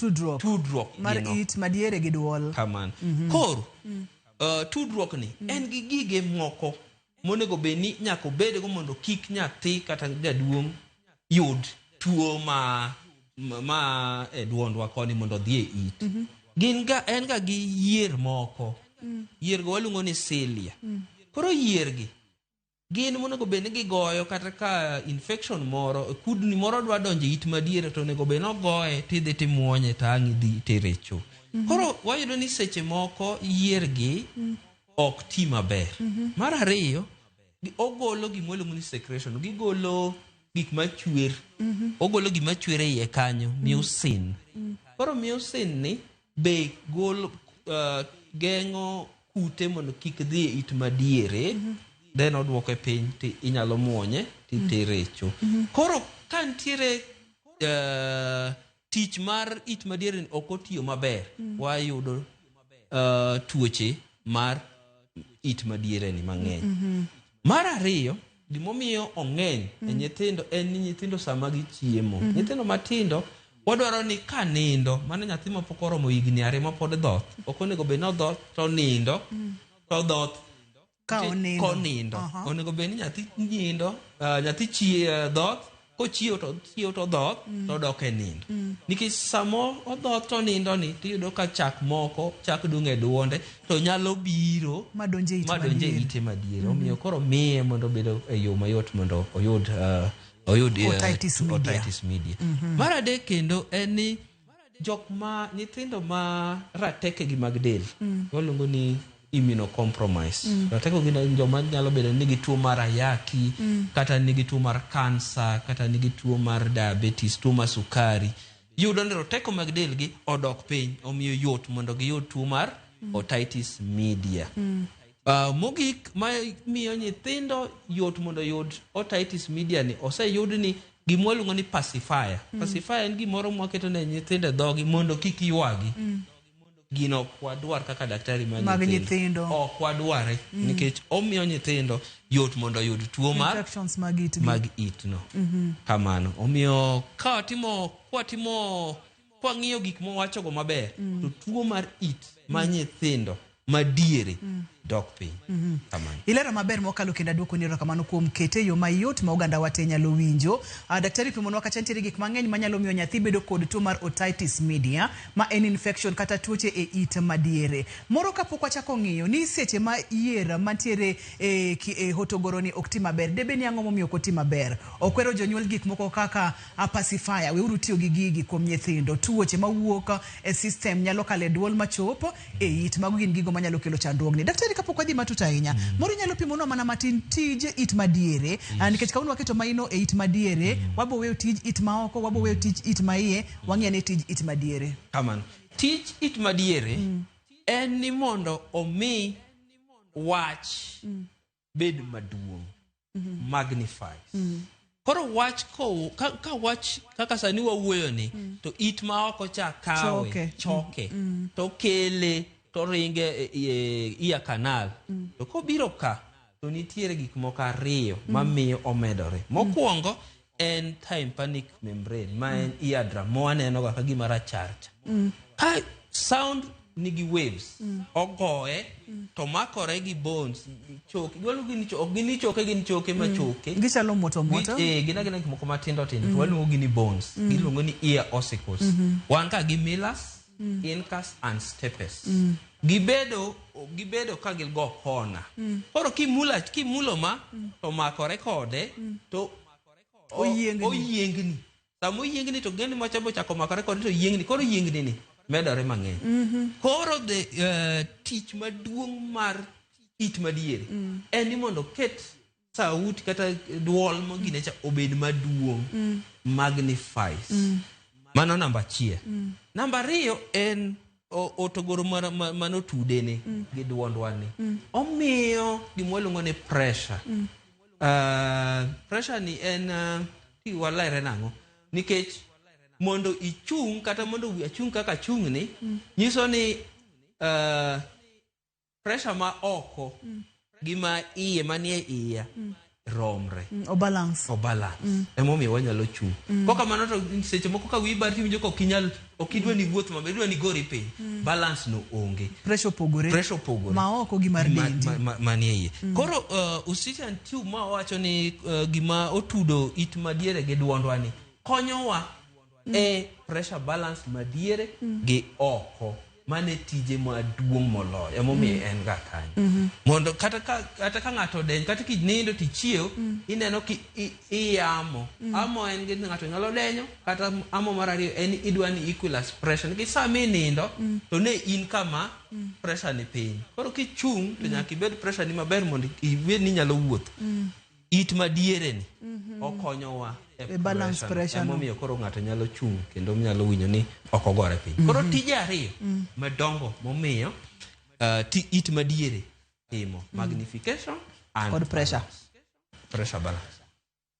Tudruok. Tudruok mar gino. It madiere gi duol. Kamano. Koro tudruok ni en gi gige moko monego bed ni nyaka obedgo mondo kik nyathi kata jaduong' yud tuo ma e duondwa koni mondo odhi e it. Gin ga en ga gi yier moko. Yier go waluongo ni cilia. Koro yier gi gin monego bed ni gigoyo kata ka infection moro, kudni moro dwa donjo e it madiere, to onego bed ni ogoye tidhi timuonye to ang' idhi itere cho. Koro wayudo ni seche moko yier gi ok ti maber. Mar ariyo, ogolo gima waluongo ni secretion, gigolo gik machwer. Ogolo gima chwer e iye kanyo, mucin. Koro mucin ni be golo geng'o kute mondo kik dhi e it madiere. Then oduoke piny ti inyalo muonye titere e cho. Koro ka nitiere tich mar it madiere ni ok otiyo maber, wayudo tuoche mar it madiere ni mang'eny. Mar ariyo, gimomiyo ong'eny e nyithindo en ni nyithindo sama gichiemo, nyithindo matindo wadwaro ni ka nindo, mano nyathi mapok oromo higni 2 mapod dhoth, ok onego bed ni odhoth to nindo to dhoth ka onindo. Konindo. Onego bed ni nyathi nindo, nyathi chie dhoth, kochiew to chiew to dhoth to dok e nindo. Nikech sama odhoth to nindo ni, tiyudo ka chak moko chak dung' e duonde to nyalo biro madonje it madonje madiere. Ite madiere. Omiyo koro miye mondo obed e yo mayot mondo oyud Otitis media. Otitis media. Mar adek kendo en ni jok ma nyithindo ma rateke gi mag del waluongo ni immunocompromised. Rateko gin joma nyalo bedo ni nigi tuo mar ayaki, kata nigi tuo mar kansa, kata nigi tuo mar diabetes, tuo mar sukari. Yudo ni roteko mag del gi odok piny, omiyo yot mondo giyud tuo mar otitis media. Mogik ma miyo nyithindo yot mondo oyud otitis media ni, oseyud ni gima waluongo ni pacifier. Pacifier en gimoro mwaketo ne nyithindo e dhogi mondo kik ywagi. Gino ok wadwar kaka daktari mar mag nyithindo. Ok wadware nikech omiyo nyithindo yot mondo oyud tuo mar infections mag itgi. Mag it no. Kamano. Omiyo ka watimo kwatimo kwang'iyo gik mowachogo maber, to tuo mar it ma nyithindo madiere dok piny. Kamano. Ilero maber mokalo kendo aduoko ni erokamano kuom kete e yo mayot ma oganda wa te nyalo winjo. Daktari pimonwa kacha nitiere gik mang'eny manyalo miyo nyathi bedo kod tuo mar otitis media ma en infection kata tuoche e it madiere. Moro kapok wachako ng'iyo ni seche ma yier mantiere e hotogoro ni ok ti maber, debe ni ang'o momiyo ok oti maber? Okwero jonyuol gik moko kaka a pacifier, weuru tiyo gi gigi kuom nyithindo. Tuoche mawuok e system nyalo kalo e duol machop e it. Mago gin gigo manyalo kelo chandruogni. Daktari, kapok wadhi matut ahinya, moro inyalo pimonwa mana matin tij it madiere, nikech kawuono waketo maino e it madiere, wabo weyo tij it maoko, wabo weyo tij it maiye, wang'i ane tij it madiere. Kamano. Tij it madiere en ni mondo omi wach bed maduong', magnifies. Koro wach ko, ka wach kaka sani wawuoyo ni, to it ma oko cha kawe, choke. Choke, to kele to ringe e ear canal. To kobiro ka to nitiere gik moko ariyo mamiyo omedore. Mokwongo en tympanic membrane ma en eardrum ma waneno ga ka gima rachar cha. Ka sound nigi waves, ogoye to makore gi bones, choke giwaluongo ni ok gin ni choke, gin choke ma choke. Gichalo moto moto. Gin agina gik moko matindo tindo, to waluongo gi ni bones. Giluongo ni ear ossicles. Wan ka gi malleus, incus and stapes. Gibedo ka gigo kona. Koro kimulo ma to makore kode to Oyiengni. Oyiengni. Sama oyiengni to geni macha bochako makore kode to yiengni. Koro yiengni ni medore mang'eny. Koro the tich maduong' mar it madiere en ni mondo oket sauti kata duol mogine cha obed maduong', magnifies. Mano namba achiel. Namba ariyo en otogoro manotudene gi duondwa ni. Omiyo gima waluongo ni pressure. Pressure ni en walere nang'o? Nikech mondo ichung' kata mondo achung' kaka achung' ni, nyiso ni pressure ma oko gi ma iye manie iya. romre. O balance. O balance. Emomiyo wanyalo chung'. Kokamano to seche moko ka wiyi bar tiwinjo ka ok inyal, ok idwa ni wuoth maber, idwa ni gori piny. Balance no onge. Pressure opogore. Pressure opogore. Ma oko gi mar dendi. Manie iye. Koro Eustachian tube ma wawacho ni gima otudo it madiere gi duondwa ni konyowa e pressure balance madiere gi oko. Mane tije maduong' moloyo, emomiyo en ga kanyo. Mondo kata ka ng'ato odeny, kata kinindo tichiew, ineno ki iyamo. Amo en gi ng'ato nyalo denyo, kata amo mar ariyo en idwa ni equalize pressure. Nikech sama inindo, to ne in kama pressure ni piny. Koro kichung' to nyaka ibed pressure ni maber mondo ibed ni inyalo wuotho. It madiere ni okonyowa e balance pressure no. Emomiyo koro ng'ato nyalo chung' kendo nyalo winjo ni ok ogore piny. Koro tije ariyo madongo momiyo it madiere timo magnification and Kod pressure. balance. Pressure balance.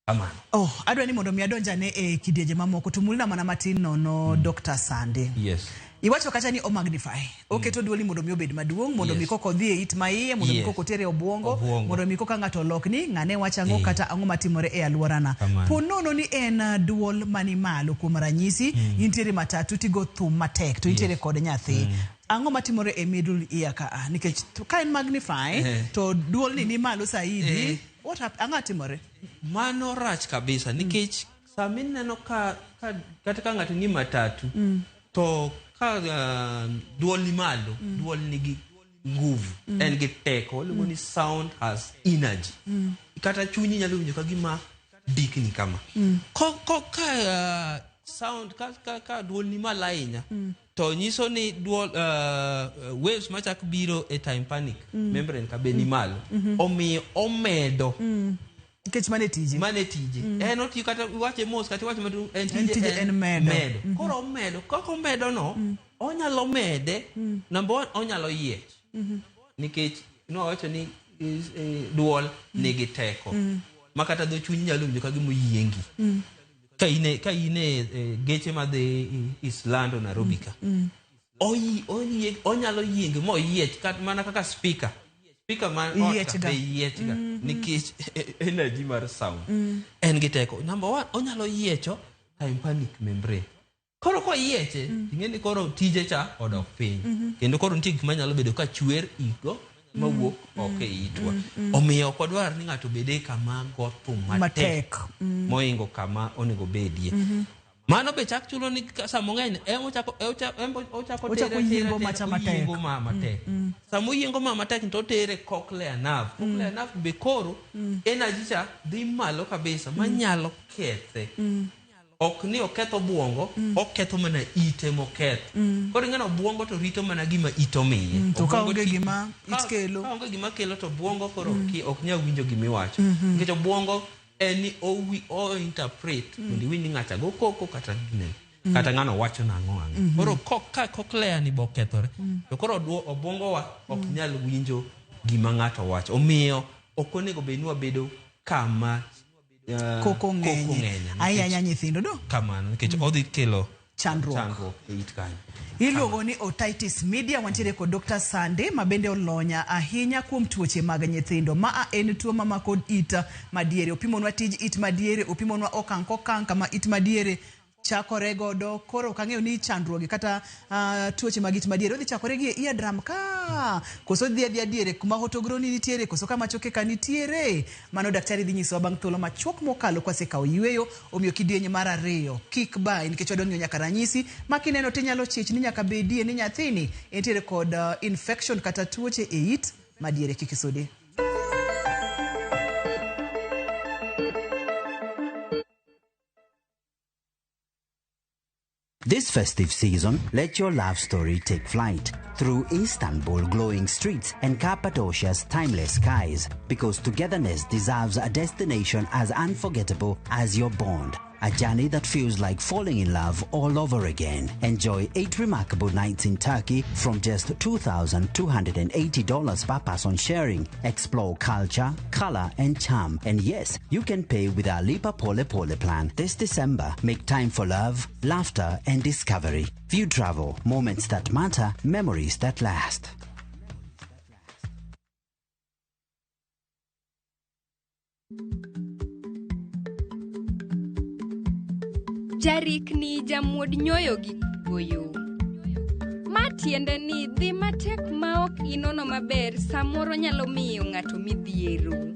Kamano. Oh, adwa ni mondo mi adonjane e kidienje mamoko to mulna mana matin nono, Dr. Sande. Yes. Iwacho kacha ni o magnify. Oketo duoli mondo mi obed maduong', mondo mi koko odhi e it maiye, mondo mi koko otere e obwongo, Obwongo. mondo mi koka ng'ato olokni, ng'ane wacho ang'o kata ang'o matimore e alworana. Kamano. Po nono ni en duol mani malo, kuom ranyisi, intiere matatu tigo thum matek to intiere kod nyathi. Ang'o matimore e middle ear ka a? Nikech ka en magnify to duol ni malo saidi, what ang'o timore? Mano rach kabisa nikech sama ineno ka kata ka ng'ato ni matatu to ka duol ni malo, duol nigi nguvu, en gi teko, waluongo ni sound has energy. Kata chunyi nyalo winjo ka gima dikni kama. Ko ka sound ka duol ni malo ahinya to nyiso ni duol waves machak biro e tympanic membrane ka be ni malo, omiyo omedo. Nikech mane tije. Mane tije. En otiyo kata iwache mos kata iwache maduong', en tije, En tije en medo. Medo. Koro omedo, kaka omedo no, onyalo mede, number one, onyalo yiech. Nikech nwawacho ni duol nigi teko. Ma kata dho chuny nyalo winjo ka gima oyiengi. Ka in e geche madhi East London, Nairobi ka. Onyalo yiengi moyiech mana kaka speaker. Speaker man ot ka Yiechga. be yiechga nikech energy mar sound. En gi teko. Number one, onyalo yiecho tympanic membrane. Koro koyieche, ing'e ni koro tije cha odok piny. Kendo koro nitie gik manyalo bedo ka chwer igo mawuok oko e itwa. Omiyo ok wadwar ni ng'ato obed e kama go thum matek Matek. mohingo kama onego bedie. Mano be chak chulo ni sama ng'eny em ochako em ochako Ochako tere, yiengo tere, macha matek. oyiengo ma matek. Sama oyiengo ma matek to otere cochlear nerve. Cochlear nerve be koro energy cha dhi malo kabisa manyalo kethe. Ok ni oketho obwongo, oketho mana ite moketho. Koro ing'e ni obwongo to rito mana gima it omiye. To ka Obwongo onge gima it kelo. Ka onge gima kelo to obwongo koro ok nyal winjo gimiwacho. Nikech obwongo en ni o interpret mondo iwinj ni ng'acha go koko kata ginene. Kata ng'ano wacho nang'o ang'o. Koro ka cochlea ni bo okethore, to koro obwongo wa ok nyal winjo gima ng'ato wacho. Omiyo ok onego bed ni wabedo kama Koko ng'enye. Ng'enye. Ahinya ahinya nyithindo do. Kamano, nikech odhi kelo Chandruok. Chandruok e it kanyo. Iluongo ni otitis media. Wantiere kod Dr. Sande ma bende olonya ahinya kuom tuoche mag nyithindo. Maa en tuo mamako it madiere. Opimonwa tij it madiere, opimonwa okang' kokang' kama it madiere chakore godo. Koro ok ang'eyo ni chandruoge kata tuoche mag it madiere odhi chakore gi e eardrum ka, koso dhi adhiya diere kuma hotogroni nitiere, koso kama choke ka nitiere. Mano daktari dhi nyisowa bang' thuolo machuok mokalo kwasekawo yueyo. Omiyo kidieny mar ariyo kik bayi, nikech wadwa ng'iyo nyaka ranyisi ma kineno tinyalo chich ni nyaka bedie ni nyathini entiere kod infection kata tuoche e it madiere. Kik isudi. This festive season, let your love story take flight through Istanbul glowing streets and Cappadocia's timeless skies, because togetherness deserves a destination as unforgettable as your bond. A journey that feels like falling in love all over again. Enjoy 8 remarkable nights in Turkey from just $2,280 per person sharing. Explore culture, color, and charm. And yes, you can pay with our Lipa Pole Pole plan. This December, make time for love, laughter, and discovery. View Travel, moments that matter, memories that last. Jarikni jamuod nyoyo gi goyo. Ma tiende ni dhi matek ma ok inono maber samoro nyalo miyo ng'ato midhiero.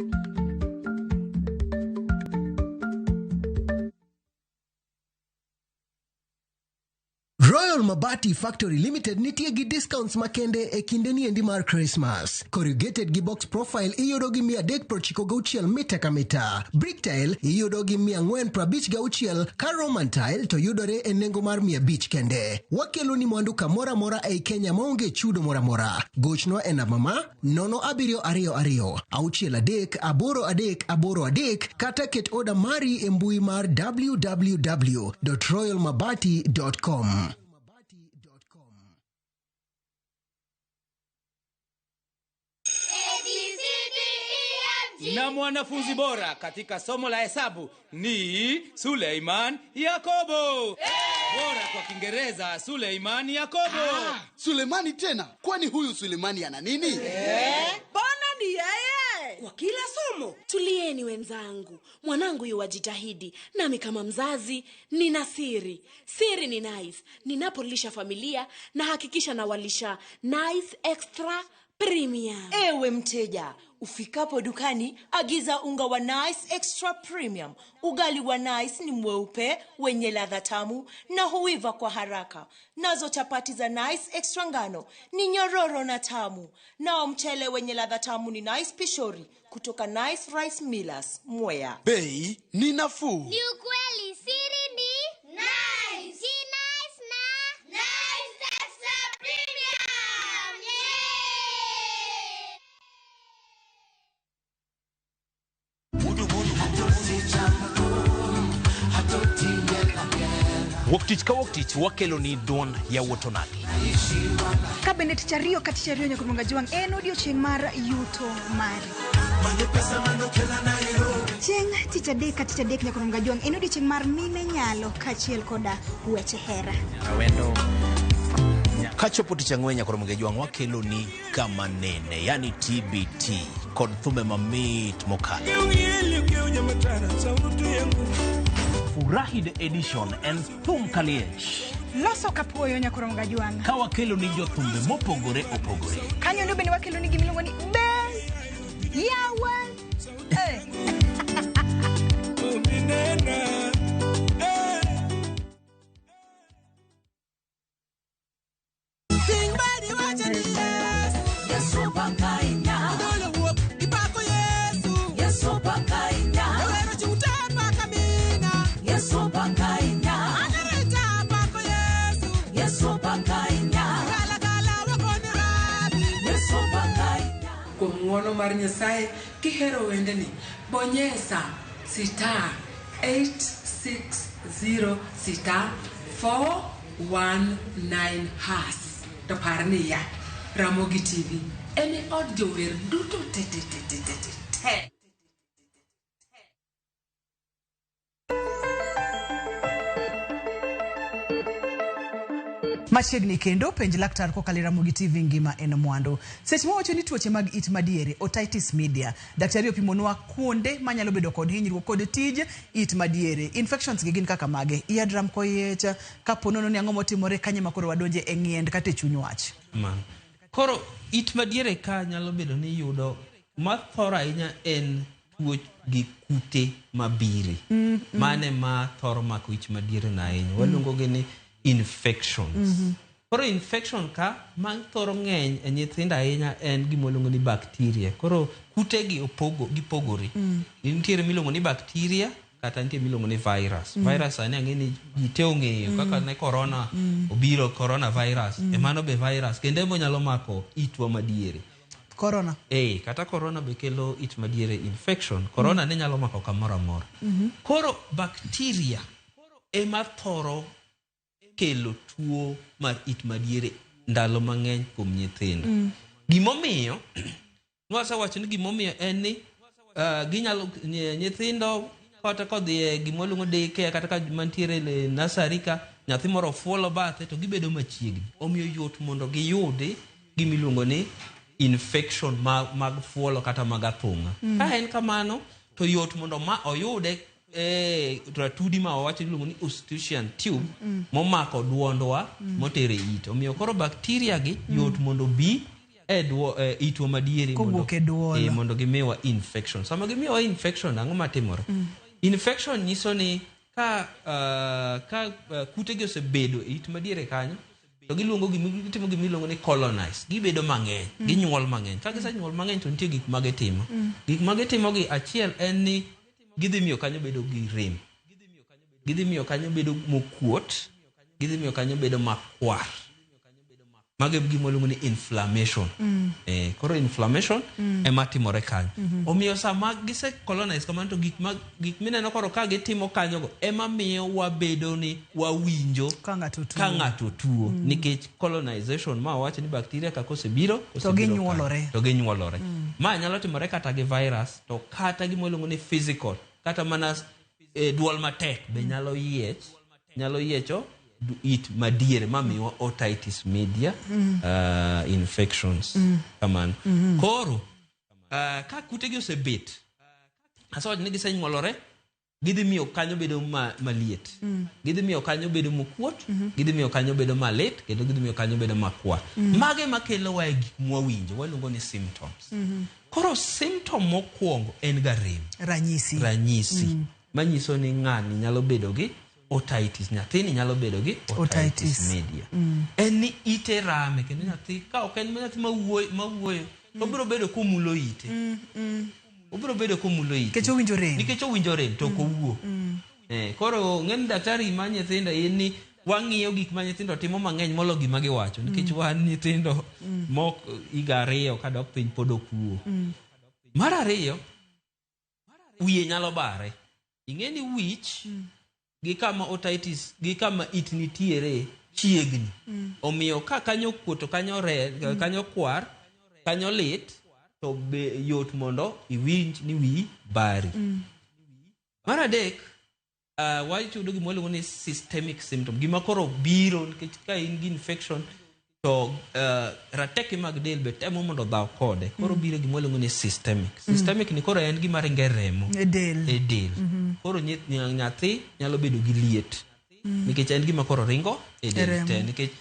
Royal Mabati Factory Limited nitie gi discounts makende e kinde niendi mar Christmas. Corrugated gi box profile iyudo gi 396 mita ka mita. Brick tile iyudo gi 456 ka Roman tile to yudore e nengo mar 500 kende. Wakelo ni mwandu kamoro amora ei Kenya maonge chudo moro amora. Gochnwa e namba ma 0722 63 83 kata ket oda mari e mbui mar www.royalmabati.com. Na mwanafunzi bora katika somo la hesabu ni Suleiman Yakobo. Bora kwa Kiingereza Suleiman Yakobo. Sulemani tena? Kwani huyu Sulemani ana nini? Mbona ni yeye? Kwa kila somo. Tulieni wenzangu, mwanangu yuwajitahidi, nami kama mzazi nina siri. Siri ni Nice. Ninapolisha familia na hakikisha nawalisha Nice Extra Premium. Ewe mteja, ufikapo dukani agiza unga wa Nice Extra Premium. Ugali wa Nice ni mweupe wenye ladha tamu na huiva kwa haraka. Nazo chapati za Nice Extra ngano ni nyororo na tamu. Nao mchele wenye ladha tamu ni Nice Pishori kutoka Nice Rice Millers, Mwea. Bei ni nafuu. Ni ukweli, siri ni Nice. Si Nice na Nice Extra Premium. Yeah! Wuok tich ka wuok tich wakelo ni duond yawuot onagi. Ka bende tich ariyo ka tich ariyo nyaka Jwang' en odiochieng' mar yuto mari. Chieng' tich adek ka tich adek nyaka Jwang' en odiochieng' mar mine nyalo kaachiel koda weche hera. Kachopo tich ang'wen nyaka Jwang' wakelo ni kama nene, yani TBT kod thumbe mamit mokalo. Furahi the edition en thum kaliech. Loso kapuoyo nyaka Jwang'. Ka wakelo ni jothumbe mopogore opogore. Kanyo ndo bende wakelo ni gimiluongo ni be yawa. Kuom ng'uono mar Nyasaye kihero wendeni, bonyesa star 860 star 419 hash. To par niya, Ramogi TV en e od jower duto te te te te te te te. Machiegni kendo penj laktar kokalo e Ramogi TV ngima en mwandu. Seche mawacho ni tuoche mag it madiere, otitis media, daktari opimonwa kuonde manyalo bedo kod hinyruok kod tij it madiere. Infections gi gin kaka mage? Eardrum koyiech, kapo nono ni ang'o motimore kanye ma koro wadonje e ng'iend kata e chuny wach. Man. Koro it madiere ka nyalo bedo ni yudo mathoro ahinya en tuo gi kute mabire. Mane ma thoro mako ich madiere na ahinya. Waluongo gi ni infections. Koro infection ka ma thoro ng'eny e nyithindo ahinya en gima waluongo ni bacteria. Koro kute gi opogo gipogore. Nitiere miluongo ni bacteria kata nitie miluongo ni virus. Virus sani ang'e ni ji te ong'eyo kaka ne corona obiro coronavirus. E mano be virus kendo emo nyalo mako itwa madiere. Corona. Kata corona be kelo it madiere infection. Corona ne nyalo mako kamoro amora. Koro bacteria ema thoro kelo tuo mar it madiere ndalo mang'eny kuom nyithindo. Gimomiyo nwasewacho ni gimomiyo en ni ginyalo nyithindo kata kodhi e gima waluongo daycare kata ka mantiere e nursery ka nyathi moro ofuolo bathe to gibedo machiegni. Omiyo yot mondo giyudi gimiluongo ni infection mag fuolo kata mag athung'a. Ka en kamano to yot mondo ma oyude e ratudi ma wawacho iluongo ni eustachian tube momako duondwa motere it. Omiyo koro bacteria gi yot mondo bi e duo, e itwa madiere mondo, Kowuok e duol. mondo gimiwa infection. Sama gimiwa infection ang'o matimore? Infection nyiso ni ka ka kutegi osebedo e it madiere kanyo to giluongo gimi gitimo gima iluongo ni colonize gibedo mang'eny ginyuol mang'eny ka gisenyuol mang'eny to nitie gik ma gitimo gik ma gitimo gi achiel en ni gidhi miyo kanyo bedo gi rem gidhi miyo kanyo bedo mokuot gidhi miyo kanyo bedo makwar mago e gima waluongo ni inflammation koro inflammation ema timore kanyo omiyo sama gise colonize kamano to gik ma gik mineno koro ka gitimo kanyogo ema miyo wabedo ni wawinjo Ka ng'ato tuo. ka ng'ato tuo nikech colonization ma wawacho ni bacteria kaka osebiro To osebiro ginyuolore. kanyo, to ginyuolore ma nyalo timore kata gi virus to kata gima iluongo ni physical kata mana duol matek be nyalo yiech nyalo yiecho it madiere mamiwa otitis media infections kamano koro ka kutegi osebet asewacho ni gisenyuolore gidhi miyo kanyo bedo maliet gidhi miyo kanyo bedo mokuot gidhi miyo kanyo bedo malit kendo gidhi miyo kanyo bedo makwar mage makelowa e gik mwawinjo waluongo ni symptoms koro symptom mokwongo en ga rem Ranyisi. ranyisi manyiso ni ng'ani nyalo bedo gi otitis nyathini nyalo bedo gi otitis, Otitis. media en ni ite rame kendo nyathi ka ok en nyathi mawuoyo to obiro bedo komulo ite obiro bedo komulo ite Nikech owinjo rem. nikech owinjo rem to ok owuo koro ng'eny daktari ma nyithindo en ni wang'iyo gik ma nyithindo timo mang'eny molo gima giwacho nikech wan nyithindo mok higa ariyo kadok piny pod ok wuo mar ariyo wiye nyalo bare ing'e ni wich gi kama otitis gi kama it nitiere chiegni omiyo ka kanyo okuot to kanyo re, kanyo kwar kanyo lit to be yot mondo iwinj ni wiyi bari mar adek wayudo gima waluongo ni systemic symptom gima koro biro nikech ka in gi infection to rateke mag del be temo mondo odhaw kode koro biro gima waluongo ni systemic systemic ni koro en gima ringo e remo E del. e del koro nyathi nyalo bedo gi liet nikech en gima koro ringo e del remo. te nikech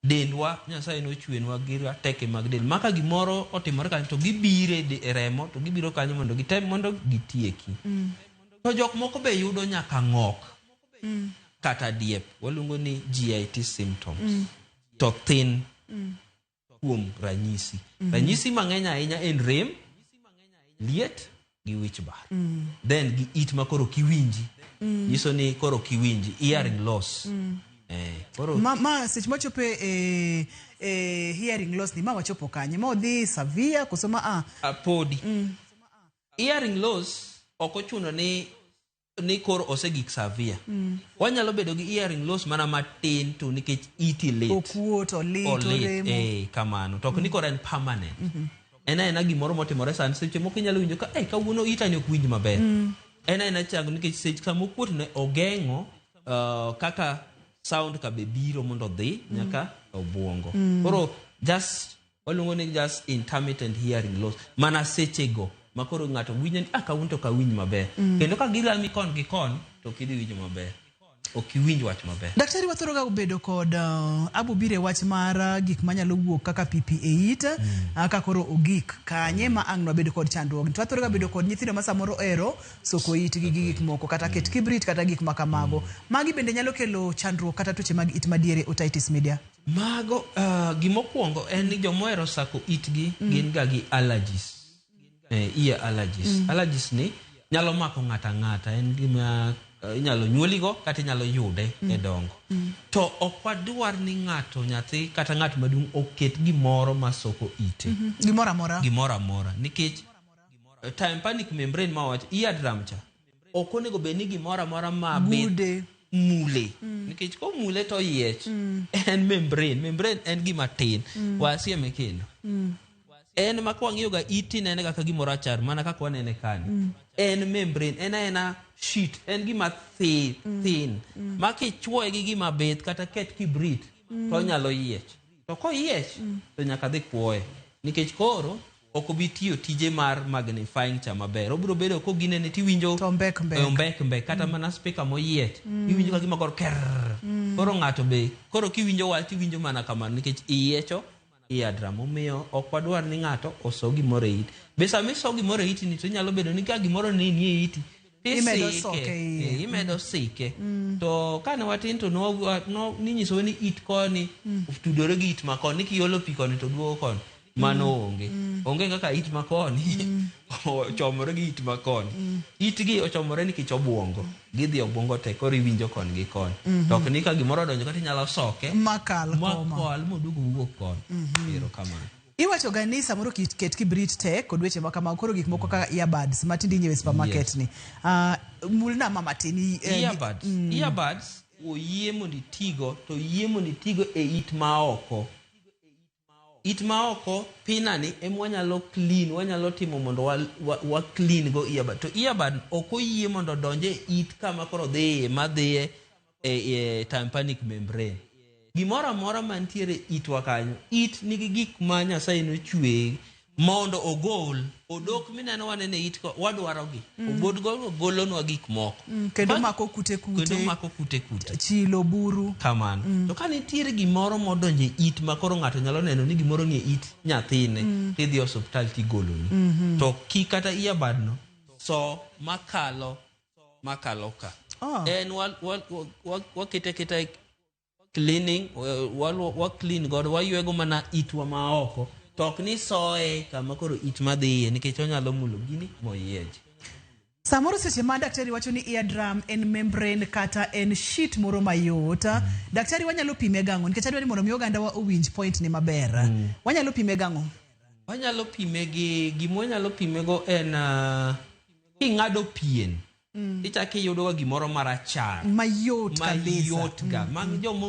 dendwa Nyasaye nochwenwa gi rateke mag del ma ka gimoro otimore kanyo to gibiro e remo to gibiro kanyo mondo gitem mondo gitieki to jok moko be yudo nyaka ng'ok kata diep waluongo ni GIT symptoms to thin kuom ranyisi ranyisi mang'eny ahinya en rem liet gi wich bar then gi it ma koro kiwinji nyiso ni koro kiwinji hearing loss koro Ma seche machopo e hearing loss ni ma wachopo kanye ma odhi severe koso ma a podi hearing loss ok ochuno ni koro osegik severe wanyalo bedo gi hearing loss mana matin to nikech iti lit okuot olit oremo kamano to ok ni koro en permanent en aena gimoro motimore sani seche moko inyalo winjo ka kawuono itani ok winj maber en aena chango nikech seche sama okuot ne ogeng'o kaka sound ka be biro mondo odhi nyaka obwongo koro just waluongo ni just intermittent hearing loss mana sechego ma koro ng'ato winjo ni kawuono to kawinj maber kendo ka girami kon gi kon to ok idhi winjo maber ok iwinj wach maber Daktari wathoro ga bedo kod abobire wach mar gik manyalo wuok kaka pipi e it ka koro ogik kanye ma ang' nwabedo kod chandruok to wathoro ga bedo kod nyithindo ma samoro ohero soko itgi gi gik moko kata ket kibrit kata gik ma kamago magi bende nyalo kelo chandruok kata tuoche mag it madiere otitis media mago gimokwongo en ni jomohero sako itgi gin ga gi allergies ear allergies allergies ni nyalo mako ng'ato ang'ata en gima inyalo nyuoligo kata inyalo yude e dongo to ok wadwar ni ng'ato nyathi kata ng'at maduong' oket gimoro masoko ite gimoro amora gimoro amora nikech tympanic membrane ma wawacho eardrum cha ok onego bed ni gimoro amora ma Gude. mule nikech komule to yiech en membrane en gima tin wasieme kendo en ma kwang'iyo ga it inene ga ka gimoro achar mana kaka wanene kani en membrane en aena sheet en gima thin ma kichuoye gi gima bith kata ket kibrit to onyalo yiech to koyiech to nyaka dhi kuoye nikech koro ok obi tiyo tije mar magnifying cha maber. Obiro bedo koginene tiwinjo To ombek mbek. Eh, ombek mbek kata mana speaker moyiech iwinjo ka gima koro kerr. Koro ng'ato be koro kiwinjo wach tiwinjo mana kamano nikech iyiecho eardrum. Omiyo ok wadwar ni ng'ato oso gimoro e it. Be sama iso gimoro e iti ni to inyalo bedo ni ka gimoro ni nie iti Imedo tisike. soke iye. Eh, imedo sike. To kane watin to ninyisowa ni it koni otudore gi it makoni kiolo pi koni to duogo koni. Mano onge. Onge kaka it makoni ochomore gi it makoni. Itgi ochomore nikech obuongo. Gidhi obuongo te koro iwinjo koni gi koni. To ok ni ka gimoro odonjo kata inyalo soke Makal koma. makal moduog owuok koni. Erokamano. Iwacho ga ni samoro ket kibrit tek kod weche ma kamago koro gik moko kaka earbuds ma tinde inyiewo e supermarket ni. Mulna ma matin. Earbuds. Earbuds oyie mondo itigo to oyie mondo itigo e it maoko. It maoko pina ni ema wanyalo clean, wanyalo timo mondo wa clean go earbud. To earbud ok oyie mondo odonj e it kama koro dhiye madhiye e tympanic membrane. Gimoro amora mantiere e itwa kanyo, it nigi gik ma Nyasaye nochwe mondo ogol. Odok mineno waneno e it ko, wadwarogi. Obodgo golonwa gik moko. Kendo mako kute kute. Kendo mako kute kute. Chilo, buru. Kamano. To ka nitiere gimoro modonjo e it ma koro ng'ato nyalo neno ni gimoro ni e it nyathine, tidhi e osuptal tigoloni. To ki kata earbud no, so makalo ka. En wakete aketa cleaning, wa clean godo, waywego mana itwa ma oko. To ok ni soe kama koro it madhiye nikech onyalo mulo gini moyiech. Samoro seche ma daktari wacho ni eardrum en membrane kata en sheet moro mayot, daktari wanyalo pime gang'o? Nikech adwa ni mondo mi oganda wa owinj point ni maber. Wanyalo pime gang'o? Wanyalo pime gi gima wanyalo pime go en king'ado pien. Ichako iyudo ga gimoro marachar. Mayot kabisa. Mayot ga. Mag joma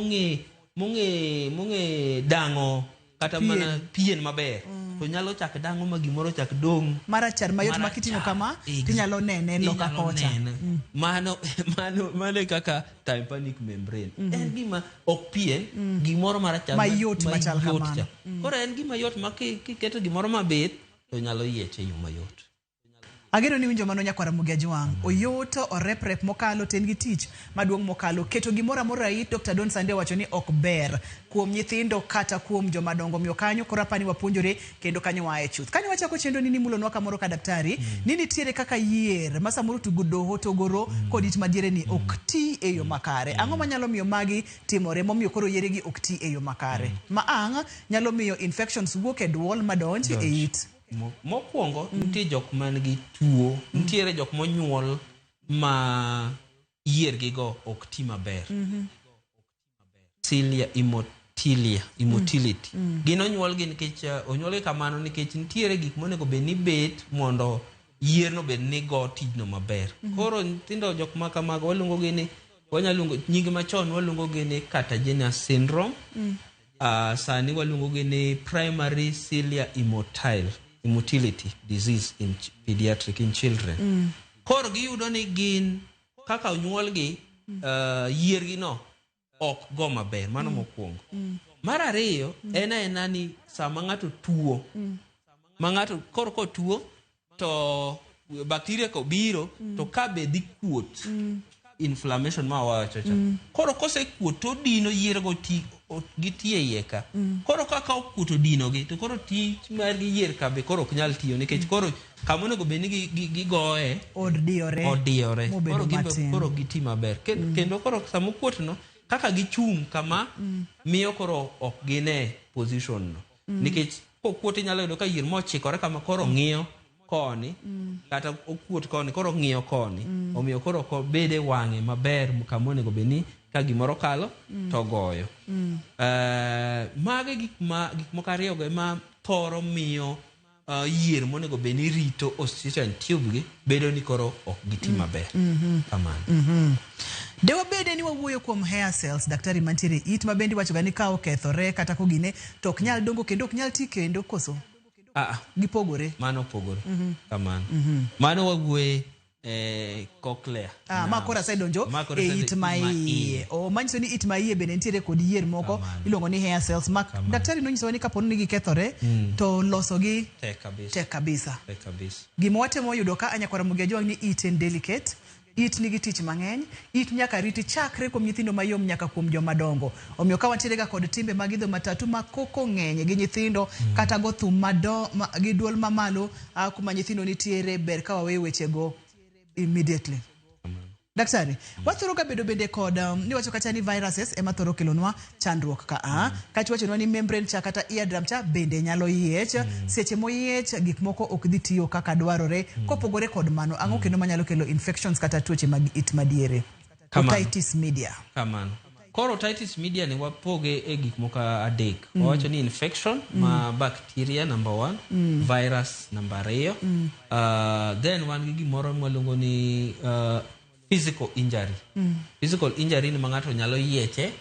mong'e dang'o kata mana pien maber. To nyalo chak dang'o ma gimoro chak dong'. Marachar mayot ma kiting'o kama tinyalo nene loka kocha. Mano mano kaka tympanic membrane. En gima ok pien, gimoro marachar mayot machal kamano. Koro en gima yot ma kiketo gimoro mabith to nyalo yieche e yo mayot. Ageno ni winjo mano nyakwara Ramogi Ajwang'. Oyot, oreprep mokalo, to en gi tich maduong' mokalo. Keto gimoro amora e it, Dr. Don Sande wacho ni ok ber kuom nyithindo kata kuom joma dongo. Omiyo kanyo koro apani wapuonjore kendo kanyo wae chuth. Kanyo wachako chenro ni nimulonwa kamoro ka daktari, ni nitiere kaka yier ma samoro tugo doho togoro kod it madiere ni ok ti e yo makare. Ang'o manyalo miyo magi timore momiyo koro yiere gi ok ti e yo makare? Ma ang' nyalo miyo infections wuok e duol madonj e it. Mokwongo nitie jok man gi tuo, nitiere jok monyuol ma yiergi go ok ti maber. Cilia immotility. Gin onyuolgi nikech onyuolgi kamano nikech nitiere gik monego bed ni bet mondo yierno bed ni go tijno maber. Koro nyithindo jok ma kamago waluongo gi ni wanyalo nying machon waluongo gi ni Kartagener syndrome. Sani waluongo gi ni primary cilia immotility disease in pediatric in children. Koro giyudo ni gin kaka onyuolgi yiergi no ok go maber, mano mokwongo. Mar ariyo en aena ni sama ng'ato tuo, ma ng'ato koro kotuo to bacteria ko biro to ka be dhi kuot inflammation ma wawacho cha. Koro kosekuot to dino yiergo gi ti e iye ka. Koro kaka okuot odinogi to koro tich margi yier ka be koro ok nyal tiyo nikech koro kama onego bed ni gigoye odiyore. Odiyore. Mobedo Koro gin be matin. koro giti maber. Kendo koro sama okuot no kaka gichung' kama miyo koro ok gine position no. Nikech kokuot inyalo yudo ka yier mochikore kama koro ng'iyo koni kata okuot koni koro ng'iyo koni. Omiyo koro ok obed e wang'e maber kama onego bed ni ka gimoro kalo to goyo. Magi gik moko ariyo go ema thoro miyo yier monego bed ni rito eustachian tube gi bedo ni koro ok giti maber. Kamano. De wabede ni wawuoyo kuom hair cells, daktari mantiere e it ma bende iwacho ga ni ka okethore kata kogine to ok nyal dongo kendo ok nyal ti kendo koso? Gipogore. Mano opogore. Kamano. Mano wawuoye Cochlea. Ah, ma koro asedonjo Ma koro e asedonjo it ma ma iye. iye. O manyiso ni it ma iye bende nitiere kod yier moko iluongo ni hair cells ma daktari nonyisowa ni kapo ni gikethore to losogi Tek kabisa. tek kabisa. Tek kabisa. Gima watemo yudo ka anyakwara Ramogi Ajwang' ni it en delicate, it nigi tich mang'eny, it nyaka riti chakre kuom nyithindo mayom nyaka kuom joma dongo. Omiyo ka wantiere ga kod timbe mag idho matatu ma koko ng'eny gi nyithindo kata go thum gi duol mamalo kuma nyithindo nitiere, ber ka waweyo wechego immediately. Daktari, wathoro ga bedo bende kod niwacho kata ni viruses ema thoro kelonwa chandruok ka a kata iwachonwa ni membrane cha kata eardrum cha bende nyalo yiech. Seche moyiech gik moko ok dhi tiyo kaka dwarore. Kopogore kod mano, ang'o kendo manyalo kelo infections kata tuoche mag it madiere? Kamano. Otitis media. Kamano. Koro otitis media ni wapoge e gik moko adek. Wawacho ni infection ma bacteria number 1, virus number 2. Then wan gi gimoro mwaluongo ni physical injury. Physical injury ni ma ng'ato nyalo yieche,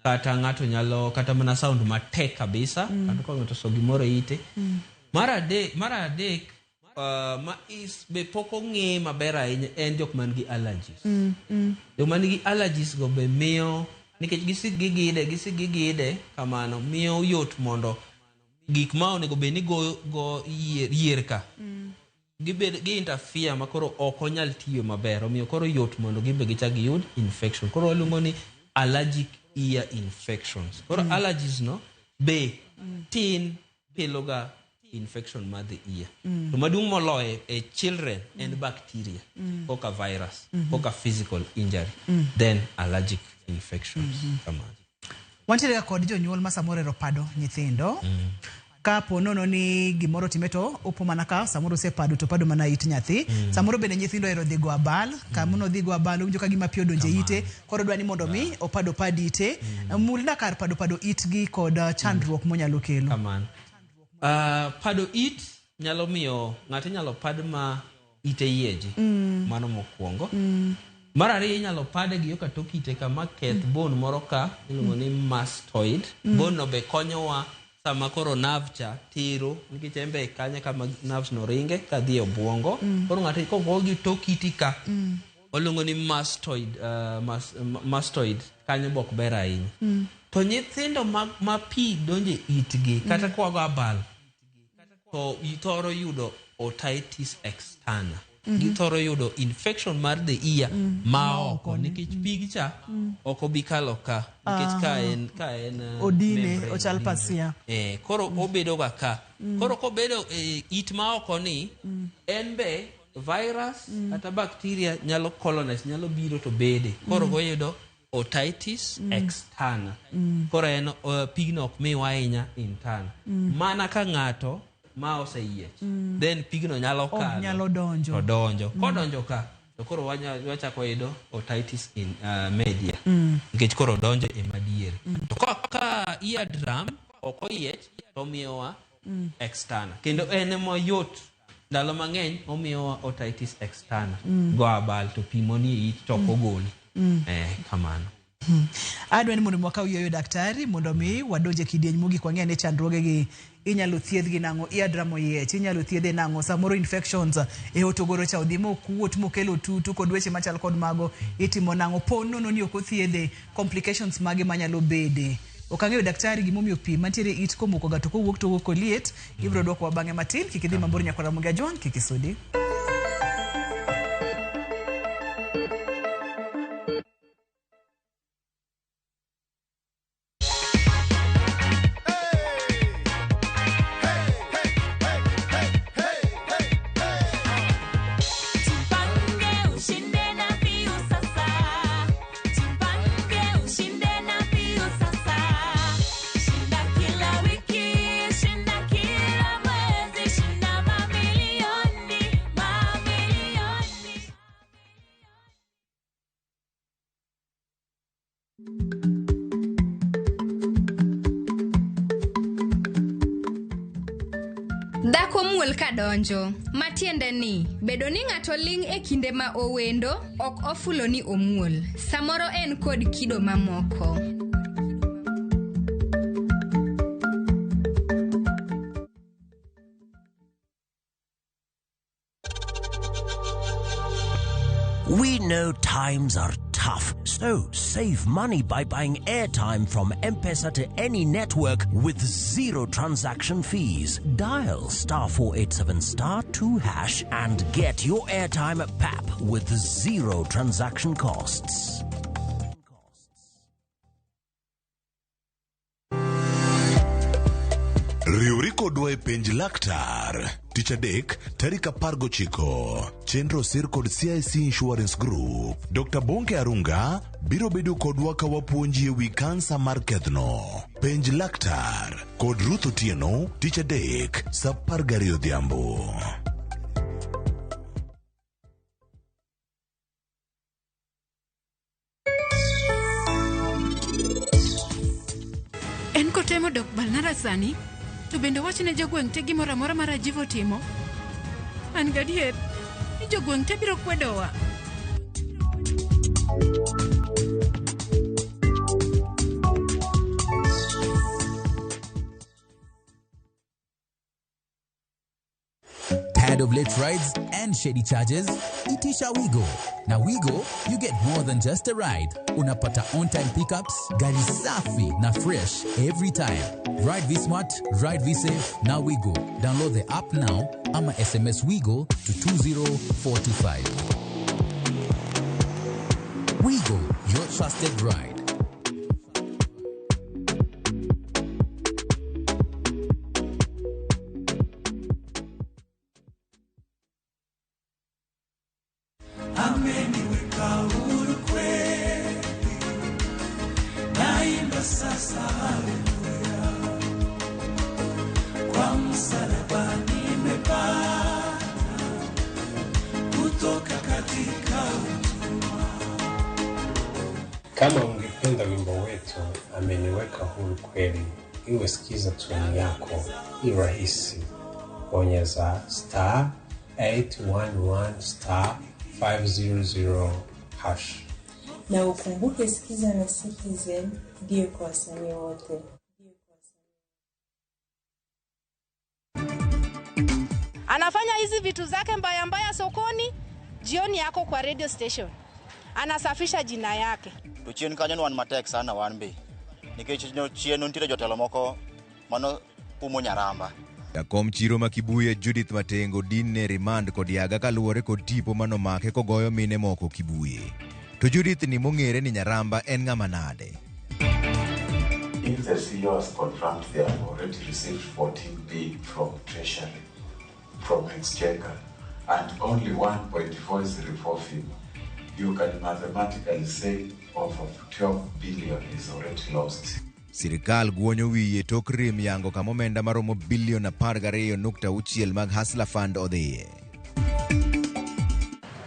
kata ng'ato nyalo kata mana sound matek kabisa, kata ka ng'ato oso gimoro e ite. Mar adek ma is be pok ong'e maber ahinya en jok man gi allergies. Jok man gi allergies go be miyo, nikech gisik gigide kamano, miyo yot mondo gik ma onego bed ni go yier ka gibed gi interfere ma koro ok onyal tiyo maber, omiyo koro yot mondo gimbe gichak giyud infection. Koro waluongo ni allergic ear infections. Koro allergies no be tin keloga infection mar the ear. To maduong' moloyo e children en bacteria, koka virus, koka physical injury, then allergic infections. Kamano. Wantiere ga kod jonyuol ma samoro ohero pado nyithindo. Kapo nono ni gimoro otime to opo mana ka samoro osepado to pado mana it nyathi. Samoro bende nyithindo ohero dhi go abal, kama odhi go abal owinjo ka gima pi odonjo e ite, koro dwa ni mondo mi opado pad ite. Mulna kar pado pado itgi kod chandruok monyalo kelo. Kamano. Pado it nyalo miyo ng'ato inyalo pad ma ite yieji. Mano mokwongo. Mar ariyo inyalo pade gi yo ka tok ite kama keth bone moro ka iluongo ni mastoid. Bone no be konyowa sama koro nerve cha tero, nikech en be kanyo kama nerves no ringe kadhi e obwongo. Koro ng'ato kogo gi tok iti ka, waluongo ni mastoid, mastoid kanyo be ok ber ahinya. To nyithindo ma pi donjo e itgi kata kwago abal to githoro yudo otitis externa. Githoro yudo infection mar the ear ma oko, nikech pig cha ok obi kalo ka, nikech ka en Odine, ochal pasia. Koro obedo ga ka. Koro kobedo it ma oko ni, en be virus kata bacteria nyalo colonize, nyalo biro to bede. Koro goyudo otitis externa. Koro en pigno ok miwa ahinya internal. Mana ka ng'ato ma oseyiech, then pigno nyalo kalo, nyalo donjo. To donjo. Kodonjo ka, to koro wachako yudo otitis in media. Nikech koro donjo e madiere. To ka eardrum ok oyiech, to miyowa externa. Kendo en ema yot ndalo mang'eny omiyowa otitis externa. Go abal to pi manie it to ok ogol. Kamano. Adwa ni mondo wakaw yueyo daktari mondo mi wadonje kidieny mogik wang'e ni chandruoge gi inyalo thiedhgi nang'o, eardrum oyiech inyalo thiedhe nang'o, samoro infections e hotogoro cha odhi mokuot mokelo tutu kod weche machal kod mago itimo nang'o, po nono ni ok othiedhe, complications mage manyalo bede. Ok ang'eyo daktari gimomiyo pi mantiere it komoko ga to kowuok to owuok koliet. Ibiro dwokowa bang'e matin. Kik idhi mabor nyakwar Ramogi Ajwang', kik isudi. Dhako muol ka donjo, matiende ni bedo ni ng'ato ling' e kinde ma owendo ok ofulo ni omuol. Samoro en kod kido mamoko. know times are tough, so save money by buying airtime from M-Pesa to any network with zero transaction fees. Dial star 487 star 2 hash and get your airtime at PAP with zero transaction costs. Riwri kodwa e penj laktar tich adek tarik 19 chenro sir kod CIC Insurance Group. Dr. Bonke Arunga biro bedo kodwa ka wapuonji e wi kansa mar kedhno. Penj laktar kod Ruth Otieno tich adek sa 12 odhiambo. En kotemo dok Balnara sani, to bende wach ne jogweng' te gimoro amora ma Rajiv otimo. An gadier ni jogweng' te biro kwedowa. Tired of late rides and shady charges? Itisha Wigo. Na Wigo, you get more than just a ride. Unapata on-time pickups, gari safi na fresh every time. Ride V-Smart, ride V-Safe, na Wigo. Download the app now ama SMS Wigo to 20425. Wigo, your trusted ride. Ameniweka huru kweli, naimba sasa haleluya, kwa msalaba nimepata kutoka katika utumwa. Kama ungependa wimbo wetu ameniweka huru kweli, iwe sikiza tune yako, i rahisi. Bonyeza star 811 star 500 hash. Na ukumbuke Sikiza na Citizen ndiyo kwa wasanii wote. Anafanya hizi vitu zake mbaya mbaya sokoni, jioni yako kwa radio station. Anasafisha jina yake. To chien kanyo ne wan matek sana wan be nikech no chien nitiere jotelo moko mano umo Nyaramba. Jakom chiro ma Kibuye Judith Matengo din ne remand kod yaga kaluwore kod tipo manomake kogoyo mine moko Kibuye. To Judith ni mong'ere ni Nyaramba en ng'ama nade? If the CEO has confirmed they have already received 14 billion from Treasury, from Exchequer, and only 1.4 is revolving, you can mathematically say over 12 billion is already lost. Sirikal guonyo wiye tok rem yango kama omenda maromo bilion 12.6 mag Hustler Fund odhiye.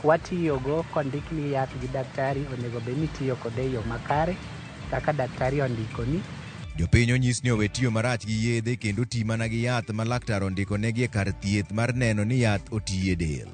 Watiyogo kondikni yath gi daktari onego bed ni itiyo kode e yo makare kaka daktari ondikoni. Jopiny onyis ni owe tiyo marach gi yedhe kendo ti mana gi yath ma laktar ondiko negi e kar thieth mar neno ni yath otiye e del.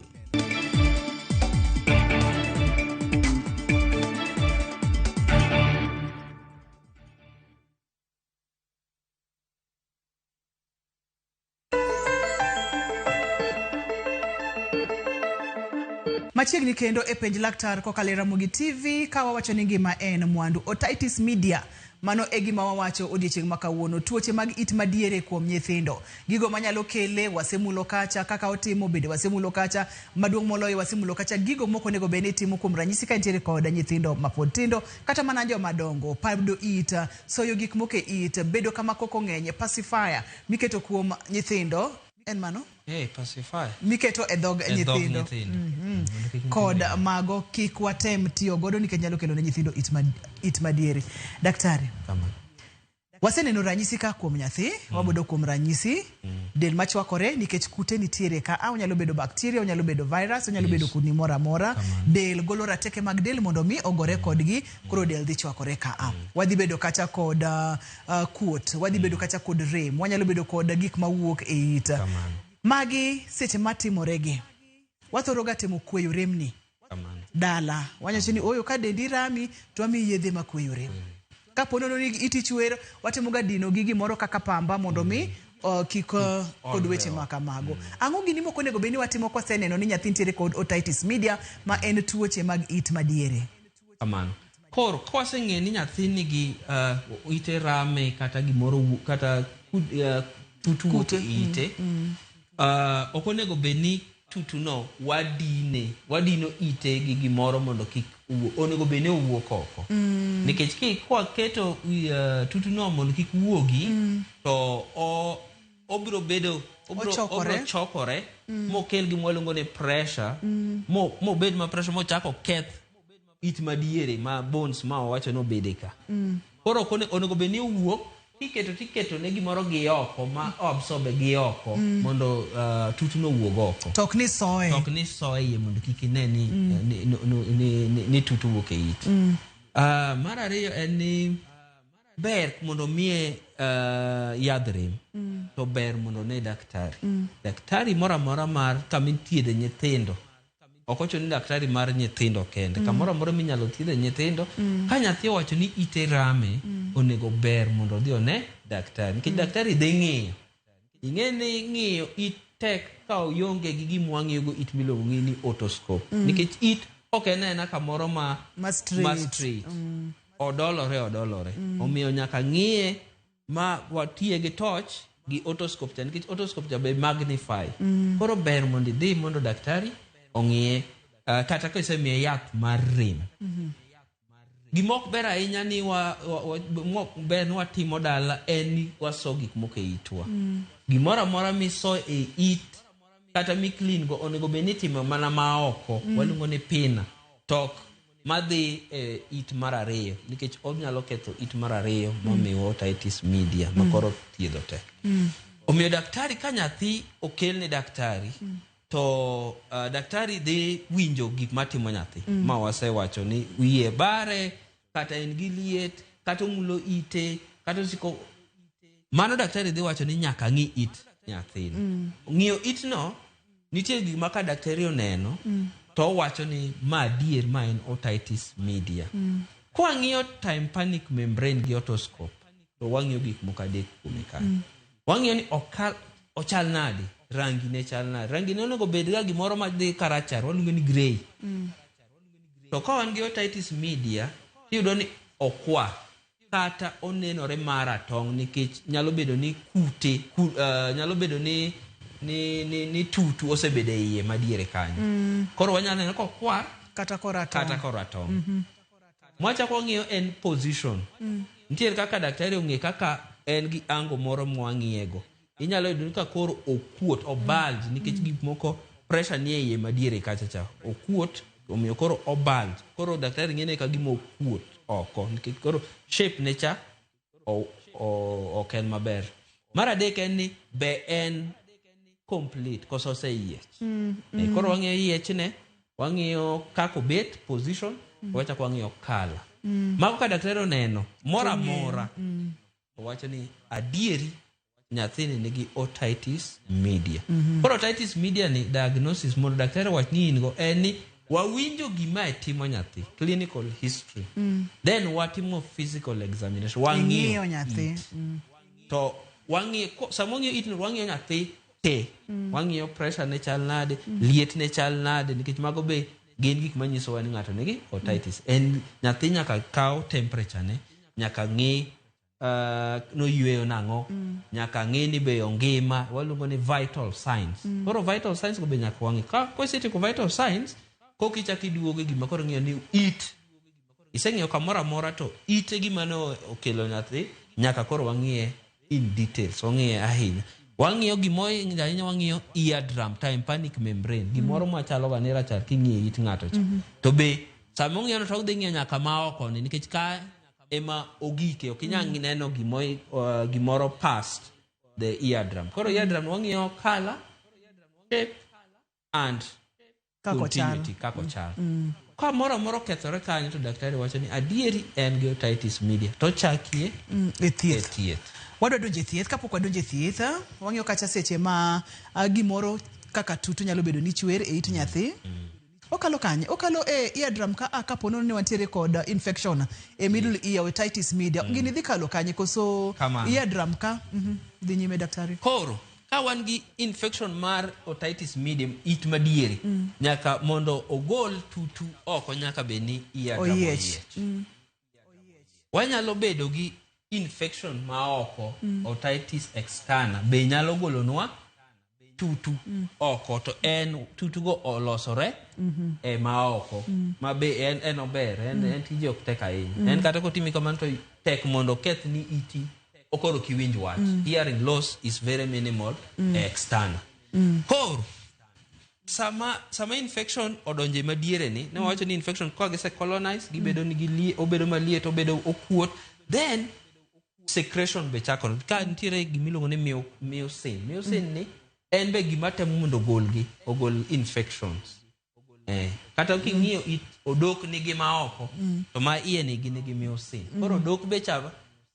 Machiegni kendo e penj laktar kokalo e Ramogi TV ka wawacho ni ngima en mwandu. Otitis media, mano e gima wawacho odiechieng' ma kawuono. Tuoche mag it madiere kuom nyithindo. Gigo manyalo kele wasemulo kacha, kaka otimo bende wasemulo kacha, maduong' moloyo wasemulo kacha, gigo moko onego bed ni itimo kuom ranyisi ka nitiere kod nyithindo mapod tindo kata mana joma dongo. Pado it, soyo gik moko e it, bedo kama koko ng'enye, pacifier miketo kuom nyithindo. En mano? Hey, pacifier. Miketo e dhog E dhog nyithindo. nyithindo. Kod mago kik watem tiyo godo nikech nyalo kelo ne nyithindo it madiere. Daktari, waseneno ranyisi ka kuom nyathi, wabedo kuom ranyisi, del machwakore nikech kute nitiere ka, onyalo bedo bacteria, onyalo bedo virus, onyalo bedo kudni moro amora. Del golo rateke mag del mondo mi ogore kodgi, koro del dhi chwakore ka a. Wadhi bedo kacha kod kuot, wadhi bedo kacha kod rem, wanyalo bedo kod gik mawuok e it. Magi seche matimoregi, wathoro ga temo kweyo remni dala. Wanyacho ni oyo ka dendi rami to wamiyi yedhe makweyo rem. Kapo nono ni iti chwer, watemo ga dino gi gimoro kaka pamba mondo mi kik kod olre weche oko. ma kamago. Ang'o gini mok onego bed ni watimo kwaseneno ni nyathi nitiere kod otitis media ma en tuoche mag it madiere? Kamano. Koro kwaseng'eyo ni nyathi nigi ite rame kata gimoro kata tutu wuok Kute, e ite, ok onego bed ni tutuno wadine, wadino ite gi gimoro mondo kik wuo, onego bed ni owuok oko. Nikech kwaketo tutuno mondo kik wuogi, to obiro bedo, Ochokore. obiro chokore, mokel gima waluongo ni pressure, mobed ma pressure mochako keth it madiere ma bones ma wawacho ni obede ka. Koro ok onego bed ni owuok, tiketo ne gimoro gi oko ma absorbe gi oko, mondo tutuno owuog oko. To ok ni soe. To ok ni soe iye mondo kik ine ni tutu wuok e it. Mar ariyo en ni ber mondo miye yadh rem, to ber mondo one daktari. Daktari moro amora mar kama ithiedhe nyithindo. Ok ochuno ni daktari mar nyithindo kende. Kamoro amora minyalo thiedhe nyithindo, ka nyathi owacho ni ite rame, onego ber mondo odhi one daktari. Nikech daktari dhi ng'iyo. Ing'e ni ng'iyo it tek ka ionge gi gima wang'iyogo it miluongo ni otoscope. Nikech it ok en aena kamoro Ma straight. ma straight. Odolore, odolore. Omiyo nyaka ng'iye ma watiye gi torch gi otoscope cha, nikech otoscope cha be magnify. Koro ber mondo idhi mondo daktari ong'iye, kata ka isemiye yath mar rem. Gima ok ber ahinya ni mok ber ni watimo dala en ni waso gik moko e itwa. Gimoro amora miso e it kata mi clean go onego bed ni itimo mana ma oko. Waluongo ni pina. Tok madhi e it mar ariyo, nikech onyalo ketho it mar ariyo mamiyo otitis media ma koro thiedho tek. Omiyo daktari, ka nyathi okelne daktari, to daktari dhi winjo gik matimo nyathi. Ma wasewacho ni wiye bare, kata en gi liet, kata omulo ite, kata osiko. Mano daktari dhi wacho ni nyaka ng'i it nyathini. Ng'iyo itno, nitie gik ma ka daktari oneno, to owacho ni ma adier ma en otitis media. Kwang'iyo tympanic membrane gi otoscope, to wang'iyo gik moko adek kuome kanyo. Wang'iyo ni ochal nade, rangi ne chal nade. Rangi ne onego bed ga gimoro madhi karachar, waluonge ni grey. To ka wan gi otitis media, tiyudo ni okwar kata onenore maratong', nikech nyalo bedo ni kute, nyalo bedo ni tutu osebedo e iye madiere kanyo. Koro wanyalo neno kokwar kata koratong'. Kata koratong'. Mwachako wang'iyo en position. Nitiere kaka daktari ong'e kaka en gi angle moro mwang'iyego. Inyalo yudo ni ka koro okuot, obulge, nikech gik moko pressure nie iye madiere kacha cha. Okuot, omiyo koro obulge. Koro daktari ng'e ne ka gima okuot oko, nikech koro shape ne cha ok en maber. Mar adek en ni be en complete koso oseyiech. Koro wang'iyo yiechne, wang'iyo kaka obet, position, wachako wang'iyo colour. Mago ka daktari oneno moro amora, owacho ni adieri nyathini nigi otitis media. Koro otitis media ni diagnosis mondo daktari owach ni in go en ni wawinjo gima e timo nyathi, clinical history. Then watimo physical examination, wang'iyo Ing'iyo nyathi. it. To wang'iyo, sama wang'iyo it no, wang'iyo nyathi te. Wang'iyo pressure ne chal nade, liet ne chal nade, nikech mago be gin gik manyisowa ni ng'ato nigi otitis. En nyathi nyaka kaw temperature ne, nyaka ng'i noyweyo nang'o, nyaka ng'i ni be ongima, waluongo ni vital signs. Koro vital signs go be nyaka wang'i. Ka kosetieko vital signs, koka ichako iduogo e gima koro ng'iyo ni it. Iseng'iyo kamoro amora to it e gima ne okelo nyathi, nyaka koro wang'iye in details, wang'iye ahinya. Wang'iyo gima ohingo ahinya, wang'iyo eardrum, tympanic membrane, gimoro machalo ga ni rachar king'iyo it ng'ato cha. To be sama ong'iyo no to odhi ng'iyo nyaka ma oko ni, nikech ka ema ogike, ok inyal neno gimoro past the eardrum. Koro eardrum wang'iyo color, shape and Kaka ochal. continuity, kaka ochal. Ka moro amora okethore kanyo to daktari wacho ni adieri en gi otitis media. To chakie e thieth. E thieth. Wadwa donjo e thieth, kapok wadonjo e thieth, wang'iyo kacha seche ma gimoro kaka tutu nyalo bedo ni chwer e it nyathi. Okalo kanye? Okalo e eardrum ka a kapo nono ni wantiere kod infection e middle ear otitis media. Gini dhi kalo kanye koso Kamano. eardrum ka? Dhi nyime daktari. Koro ka wan gi infection mar otitis media it madiere nyaka mondo ogol tutu oko nyaka bed ni eardrum Oyiech. oyiech. Wanyalo bedo gi infection ma oko otitis externa be nyalo golonwa tutu oko to en tutugo olosore e ma oko ma be en en ober en, en tije ok tek ahinya en kata kotimi kamano to tek mondo oketh ni iti koro ok iwinj wach hearing loss is very minimal e external koro sama sama infection odonje madiere ni ne wawacho ni infection ka gise colonize gibedo ni gilie obedo maliet obedo okuot then secretion be chakore ka nitiere gimiluongo ni mucin mucin ni en be gima temo mondo ogolgi ogol infections kata king'iyo it odok nigi ma oko to ma iye nigi nigi mucin koro odok be cha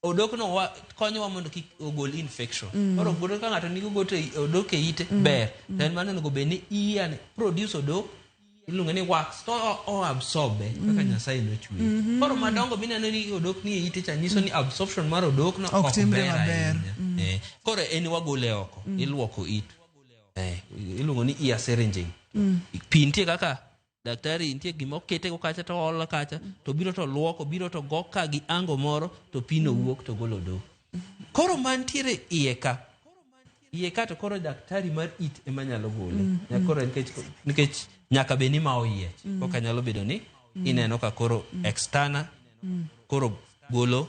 odok no wa, konyowa mondo kik ogol infection koro odok ka ng'ato nigi ogot e- odok e ite ber to en mano onego bed ni iya ni produce odok iluongo ni wax to o, o absorb kaka Nyasaye nochweye koro madongo mineno ni odok ni e ite cha nyiso ni absorption mar odok no Ok ok timre ber maber. ahinya koro en wagole oko iluoko it iluongo ni ear syringing pi nitie kaka daktari nitie gima okete go kacha to olo kacha to biro to luoko biro to go ka gi ango moro to pino wuok to golo odok koro mantiere iye ka iye ka to koro daktari mar it ema nyalo gole mm. Koro nikech, nikech nyaka bed ni ma oyiech koka nyalo bedo ni ineno ka koro externa koro golo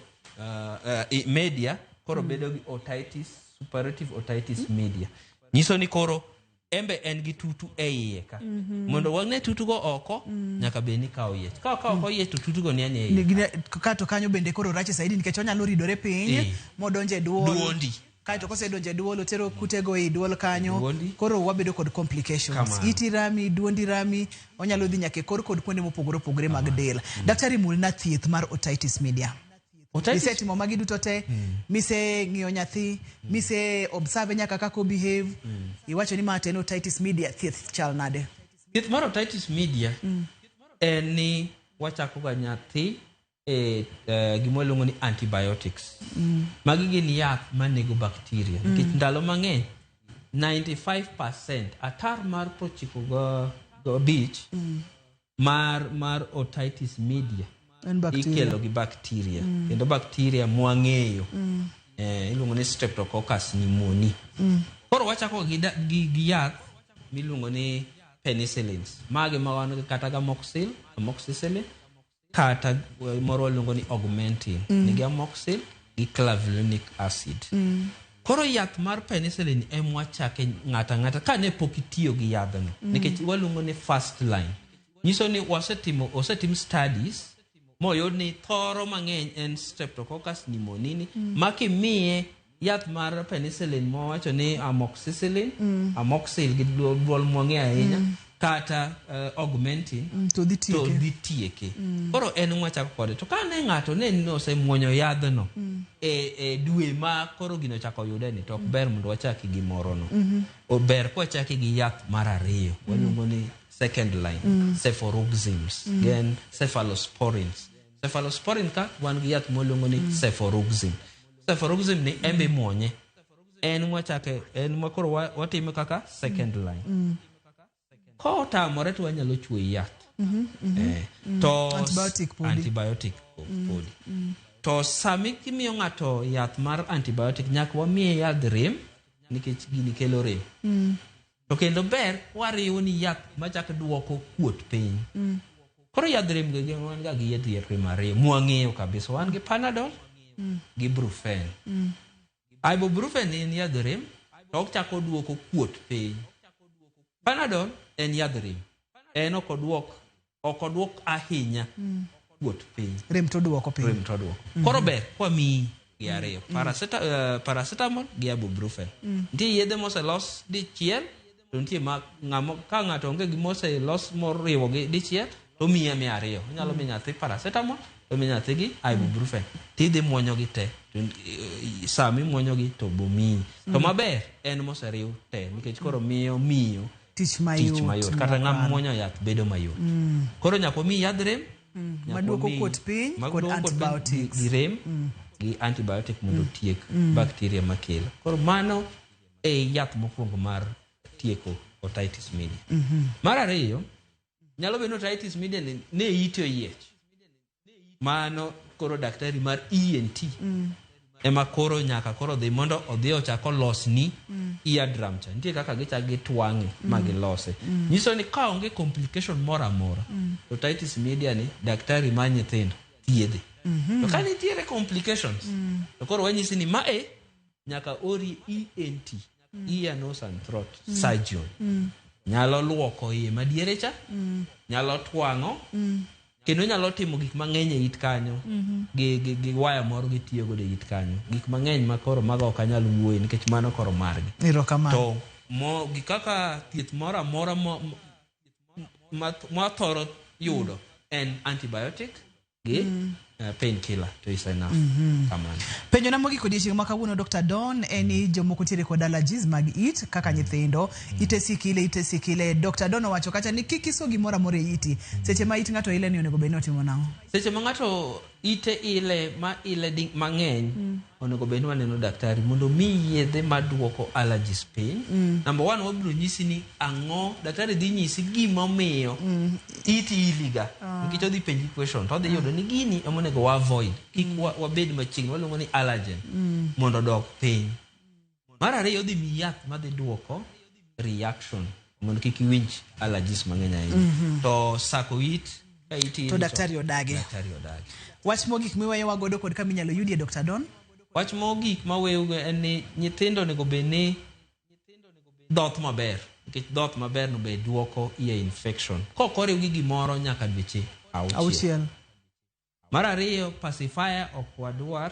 media koro bedo gi otitis suppurative otitis media nyiso ni koro embe en gi tutu e iye ka mondo wang'e tutugo oko nyaka bed ni ka oyiech ka ka ok oyiech to tutugo ni anie iye Ka to kanyo bende koro rach saidi nikech onyalo ridore piny modonje duol. Duondi. Kaeto kosedonjo e duol otero kutego ei duol kanyo Duondi. koro wabedo kod complications. Kamano. Iti rami, duondi rami, onyalo dhi nyaka e kor kod kuonde mopogore opogore mag del. Daktari mulna thieth mar otitis media. Otitis- Isetimo magi duto te, mise ng'iyo nyathi, mise observe nyaka kaka obehave. Iwacho ni ma to en otitis media, thieth chal nade? Thieth mar otitis media en ni wachako ga nyathi e gima waluongo ni antibiotics. Magi gin yath manego bacteria nikech ndalo mang'eny 95% atar mar 95 mar otitis media En bacteria. ikelo gi bacteria kendo bacteria mwang'eyo iluongo ni streptococcus pneumoniae. Koro wachako gi, gi yath miluongo ni penicillins magi ma wan kata gi amoxil, amoxicillin kata moro waluongo ni augmentin nigi amoxil gi clavulanic acid. Koro yath mar penicillin em wachake ng'ato ang'ata ka ne pok itiyo gi yadhno nikech waluongo ni first line nyiso ni wasetimo osetim studies moyud ni thoro mang'eny en streptococcus pneumoniae ma kimiye yath mar penicillin mawacho ni amoxicillin amoxil gi duol mwang'eyo ahinya kata augmentin To dhi to tieke. dhi tieke. Koro en mwachako kode to ka ne ng'ato ne osemuonyo yadhno e dwe ma koro gino ochako yude ni to ok ber mondo wachaki gi morono. Ber kwachaki gi yath mar ariyo waluongo ni second line cefuroximes gin cephalosporins. Cephalosporin ka wan gi yath mwaluongo ni cefuroxime. Cefuroxime ni en be imuonye en mwachake en ma koro watime kaka second line. Kotamore to wanyalo chuoyi yath. To Antibiotic podi. Antibiotic podi. To sami imiyo ng'ato yath mar antibiotic nyaka wamiye yadh rem nikech gini kelo rem. To kendo ber wariwo ni yath machak duoko kuot piny. Koro yadh rem gi gin wan ga gi yedhe rem ariyo mwang'eyo kabisa wan gi Panadol gi Brufen. Ibuprofen en yadh rem to ok chako duoko kuot piny. Panadol en yadh rem. En ok oduok ahinya kuot piny. Rem to duoko piny. Rem to duoko. Koro ber kwamiyi gi ariyo. Paracetamol gi ibuprofen. Nitie yedhe moselos dichiel to nitie ma ka ng'ato onge gi moselos moriwo gi dichiel to miyi amiya ariyo. Onyalo miyo nyathi paracetamol to miyo nyathi gi ibuprofen. Tidhi muonyo gi te. To sama imuonyo gi to bomiyi. To maber en moseriw te nikech koro miyo miyo Tich mayot. Tich mayot. Kata ng'ama mokalo. muonyo yath bedo mayot. Koro nyaka wamiyi yadh rem. Nyaka Maduoko wamiyi- kuot piny ma kod duoko kuot piny antibiotics. Gi rem gi antibiotic mondo otiek bacteria makelo. Koro mano e yath mokwongo mar tieko otitis media. Mar ariyo, nyalo bedo ni otitis media ni ne ite oyiech. Mano koro daktari mar ENT ema koro nyaka koro dhi mondo odhi ochak olosni eardrum cha. Nitie kaka gichak gitwang'e ma gilose. Nyiso ni ka onge complication moro amora, to otitis media ni daktari mar nyithindo thiedhe. To ka nitiere complications, to koro wanyisi ni mae nyaka ori ENT, ear, nose and throat surgeon. Nyalo luoko iye madiere cha, nyalo twang'o, kendo nyalo timo gik mang'eny e it kanyo. Gi waya moro gitiyo godo e it kanyo. Gik mang'eny ma koro mago ok anyal wuoye nikech mano koro margi. Erokamano. To mo, gi kaka thieth moro amora ma thoro yudo en antibiotic gi painkiller to is enough. Kamano. Penjo na mogik odiechieng' ma kawuono Dr. Don en ni jomoko nitiere kod allergies mag it kaka nyithindo ite sikile ite sikile. Dr. Don owacho kacha ni kik iso gimoro amora e iti. Seche ma it ng'ato ile ni onego bed ni otimo nang'o? Seche ma ng'ato ite ile ma ile di mang'eny onego bed ni waneno daktari mondo mi yedhe maduoko allergies piny. Number one, wabiro nyisi ni ang'o daktari dhi nyisi gimomiyo iti iliga nikech odhi penji question to odhi yudo ni gini ema onego wa avoid kik wabed machiegni waluongo ni allergen mondo odok piny. Mar ariyo odhi miyi yath madhi duoko reaction mondo kik iwinj allergies mang'eny ahinya. To sako it ka iti To ili daktari odagi. Daktari odagi. Wach mogik miweyowa godo kod kama inyalo yudie Dr. Don? Wach mogik maweyugo en ni nyithindo onego bed ni dhoth maber nikech dhoth maber no be duoko ear infection kok oriw gi gimoro nyaka dweche 6. 6. Mar ariyo, pacifier ok wadwar.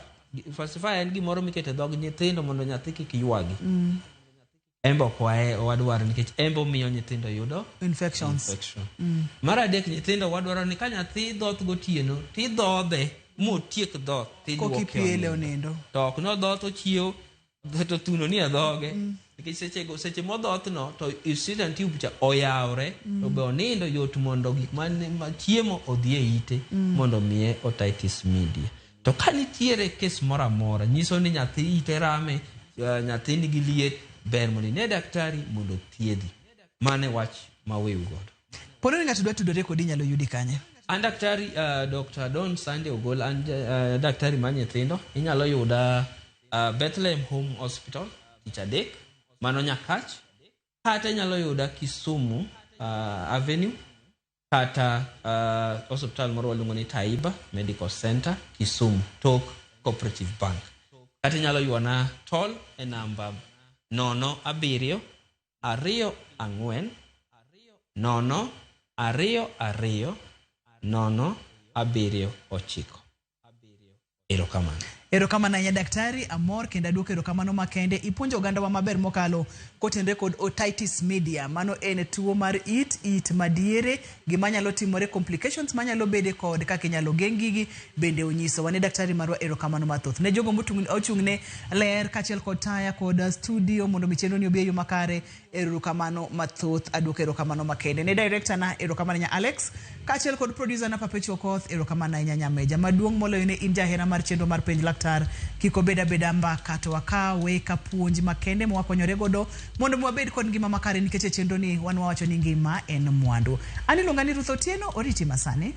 Pacifier en gimoro miketo e dhog nyithindo mondo nyathi kik ywagi. En be ok wadwar nikech en be omiyo nyithindo yudo Infections. infection. Mar adek, nyithindo wadwaro ni ka nyathi dhoth gotieno tidhodhe motiek dhoth Koki tiduoke piele onindo. onindo. To ok nodhoth ochiew to thuno nie dhoge nikech seche seche modhoth no to eustachian tube cha oyawre to be onindo yot mondo gik man ma chiemo odhi e ite mondo miye otitis media. To ka nitiere kes moro amora nyiso ni nyathi ite rame, nyathi nigi liet, ber mondo ine daktari mondo thiedhi. Mano e wach ma wewu godo. Pono ni ng'ato dwa tudore kodi inyalo yudi kanye? An daktari Dr. Don Sunday Ogol, an daktari mar nyithindo. Inyalo yuda Bethlehem Home Hospital tich adek, mano Nyakach. Kata inyalo yuda Kisumu Avenue, kata osiptal moro waluongo ni Taiba Medical Center, Kisumu, tok Cooperative Bank. Kata inyalo ywana tol e namba 07 24 0 2 2 0 7 9. Erokamano. Erokamano ahinya daktari, amor kendo aduoko erokamano makende. Ipuonjo ogandawa maber mokalo kotenore kod otitis media. Mano en tuo mar it, it madiere, gima nyalo timore, complications manyalo bede kod kaka inyalo geng' gigi bende onyisowa. Ne daktari marwa erokamano mathoth. Ne jogo mochung' ne ler kaachiel kod taya kod studio mondo mi chenro ni obi e yo makare, erokamano mathoth, aduoko erokamano makende. Ne director na erokamano ahinya Alex, kaachiel kod producer na Perpetual Okoth, erokamano ahinya Nyameja. Maduong' moloyo ne in jahera mar chenro mar Penj Laktar, kik obed abeda mbaka to wakawe ka puonj makende ma wakonyore godo mondo mi wabed kod ngima makare nikech e chenro ni wan wawacho ni ngima en mwandu. An iluonga ni Ruth Otieno, oriti masani.